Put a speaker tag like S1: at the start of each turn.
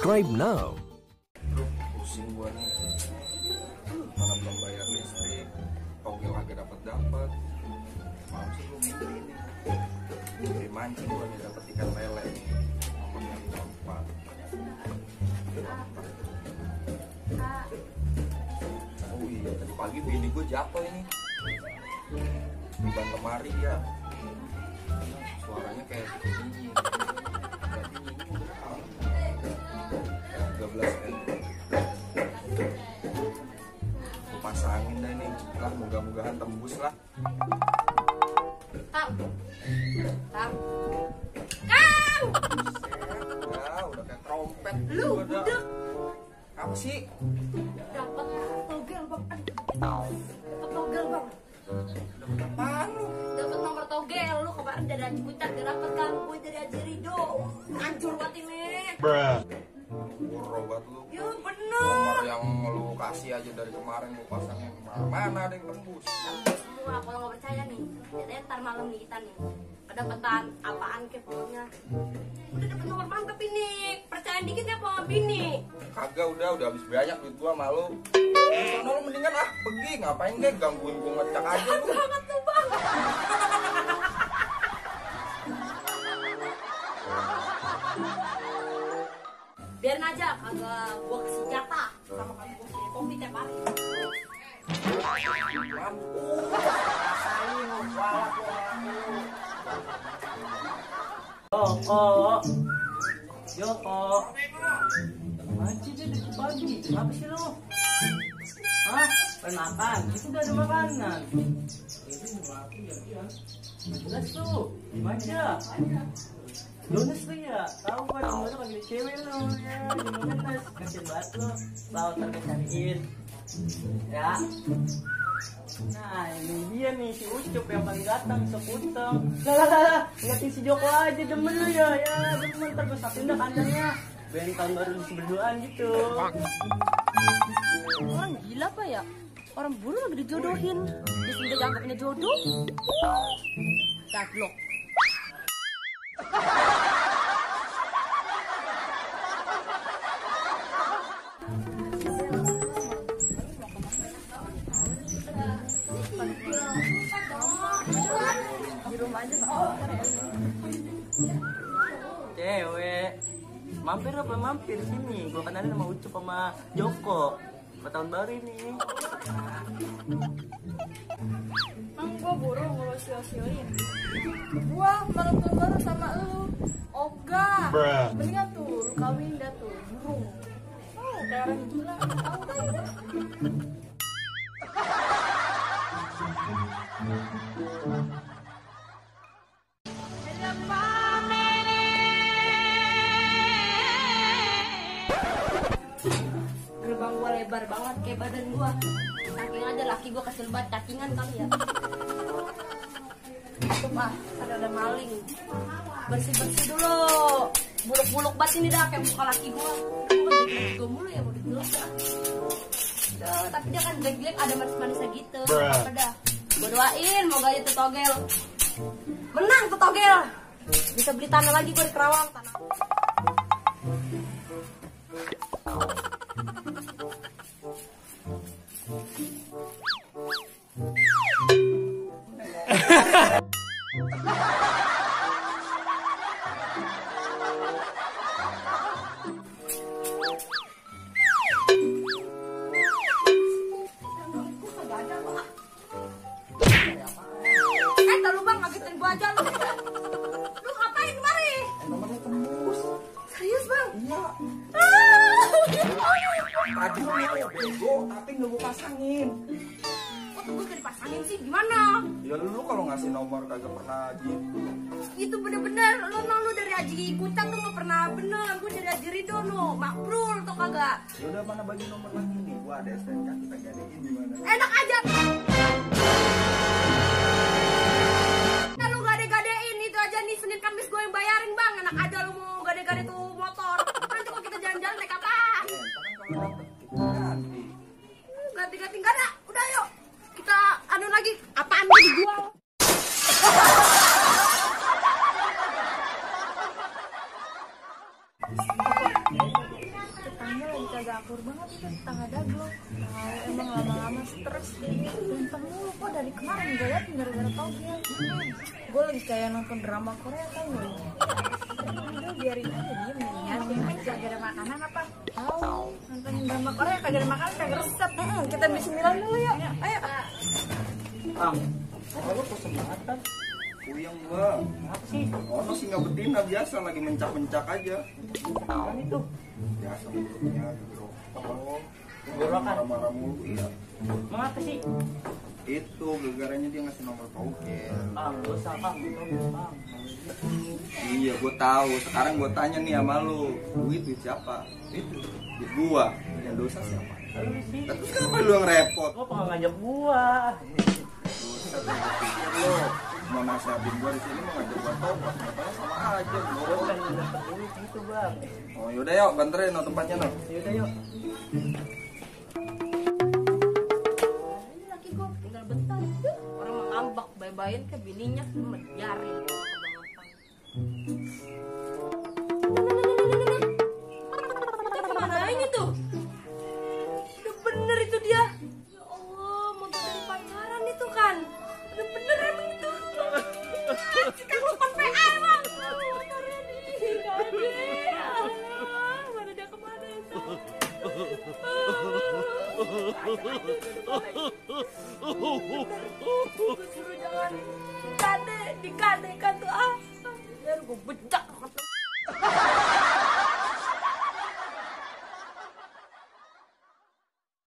S1: Subscribe now.
S2: Pusing gua nih, mana belum bayar listrik, togel agak dapat. Maaf sih gua minggu ini beli mancing gua nih, dapat ikan lele nih, nomornya 54. Oh iya, tadi pagi bini gua jatuh ini di ban lemari ya, suaranya kayak bunyi. Berarti ini udah 13 pasangin dah nih lah, moga-mogahan tembus lah.
S3: Kang.
S2: Ya udah kayak trompet
S3: Lu
S2: udah.
S3: udah
S2: Apa sih?
S3: dapat togel bang. Dapat togel bang.
S2: Dapat apaan lu?
S3: Dapat nomor togel. Lu kemarin dari Haji Kucat gak dapet kan? Gue dari Haji Rido. Hancur banget ini.
S2: Boro banget lu.
S3: Ya
S2: Nomor
S3: bener.
S2: yang lu kasih aja dari kemarin lu pasangin mana ada yang tembus.
S3: Tembus semua. Kalau nggak percaya nih, katanya ntar malam nih kita nih kedapetan apaan ke pokoknya. Udah dapet nomor mantep ini. Percayaan dikit ya sama bini.
S2: Kagak, udah habis banyak duit gua malu. Sono lu mendingan pergi, ngapain deh gangguin gua ngecak aja lu.
S3: Banget tuh bang. Biarin aja, kagak gua kasih jatah sama kagak gua kasih kopi tiap hari.
S4: Joko, Maci jadi pagi, kenapa sih lo? Hah? Pengen makan? Itu udah ada makanan. Jelas tuh, Maca. Lunas tuh ya, tahu kan kemarin lagi cewek lo ya, gimana nas? Kasian banget lo, bawa terkecariin. Ya. Nah ini dia nih si Ucup yang paling ganteng, seputeng. Lah, ngeliatin si Joko aja demen lu ya, demen ntar gue sapin dah kandangnya. Biar tahun baru bisa berduaan gitu.
S3: Orang gila apa ya? Orang buru lagi dijodohin, dia sudah dianggapnya jodoh. Gaglok. Di rumah aja
S4: Cewek, mampir apa mampir sini? Gua kenalin sama Ucup sama Joko. Buat tahun baru ini.
S5: Gua burung ngeluh sio-sioin. Gua malam tahun baru sama lu. Oga. Mendingan tuh lu kawin dah tuh burung. Oh, kayak orang gila. Tahu kan?
S3: gerbang gua lebar banget kayak badan gua. Saking aja laki gua kesel banget, cacingan kali ya. Tuh pak, ada maling. Bersih-bersih dulu. Buluk-buluk banget ini dah kayak muka laki gua. Gua mulu ya mau dijelek ya. Duh, tapi dia kan jelek-jelek ada manis-manisnya gitu. Apa dah? Gua doain moga aja tuh togel menang tuh togel. Bisa beli tanah lagi gua di Kerawang tanah. Lu bang ngagetin gua aja lu. Lu ngapain kemari?
S2: Nomornya tembus.
S3: Serius bang?
S2: Iya. Tadi lu bego tapi nggak mau pasangin.
S3: Kok tuh gua gak dipasangin sih? Gimana?
S2: Ya lu kalau ngasih nomor kagak pernah gitu.
S3: Itu bener-bener lu dari Haji Kucat tuh gak pernah bener. Gua dari Haji Rido no, makbrul tuh kagak.
S2: Ya udah, mana bagi nomor lagi nih? Gua ada STNK, kita gadein gimana?
S3: Enak aja. Nah, lu gade-gadein itu aja nih Senin Kamis gue yang bayarin bang. Enak aja lu mau gade-gade tuh motor. Nanti kok kita jalan-jalan naik apa? Ganti-ganti enggak ada. Udah yuk. Kita anu lagi. Apaan mau dijual?
S5: Gue lagi kayak nonton drama Korea kan ya. Udah biarin aja diem ya.
S3: Kagak ada makanan apa?
S5: Tahu nonton drama Korea kagak ada makanan kagak resep. Kita beli cemilan dulu yuk. Ayo.
S4: Bang, kalau pesen banget kan?
S2: Puyeng gua.
S4: Apa sih?
S2: Ono singa betina biasa lagi mencak-mencak aja.
S4: Kan itu.
S2: Biasa mulutnya digerokok.
S4: Gorokan.
S2: Marah-marah mulu ya.
S4: Mengapa sih?
S2: Itu gegaranya dia ngasih nomor token.
S4: Bang, dosa bang, bang.
S2: Iya, gua tahu. Sekarang gua tanya nih sama lu, duit siapa? Itu duit gua. Yang dosa siapa?
S4: Lu sih.
S2: Terus kenapa lu yang repot?
S4: Gua pengen ngajak gua.
S2: Dosa gua pikir lu mau nasihatin gua di sini mau ngajak gua tobat, katanya sama aja.
S4: Gua kan dapet duit gitu bang.
S2: Oh yaudah yuk, banterin no tempatnya no.
S4: Yaudah yuk.
S3: Ini laki gue tinggal bentar. Orang mau ngambek, bye-byein ke bininya menjari. Kemana ini tuh? Udah bener itu dia. Ya Allah, mau dari pacaran itu kan. Udah bener emang itu. Kan lupa PA bang. Motornya nih, gak ada. Alah, mana dia kemana itu? Gue suruh jangan dikadekan tuh ah. Biar gue becak.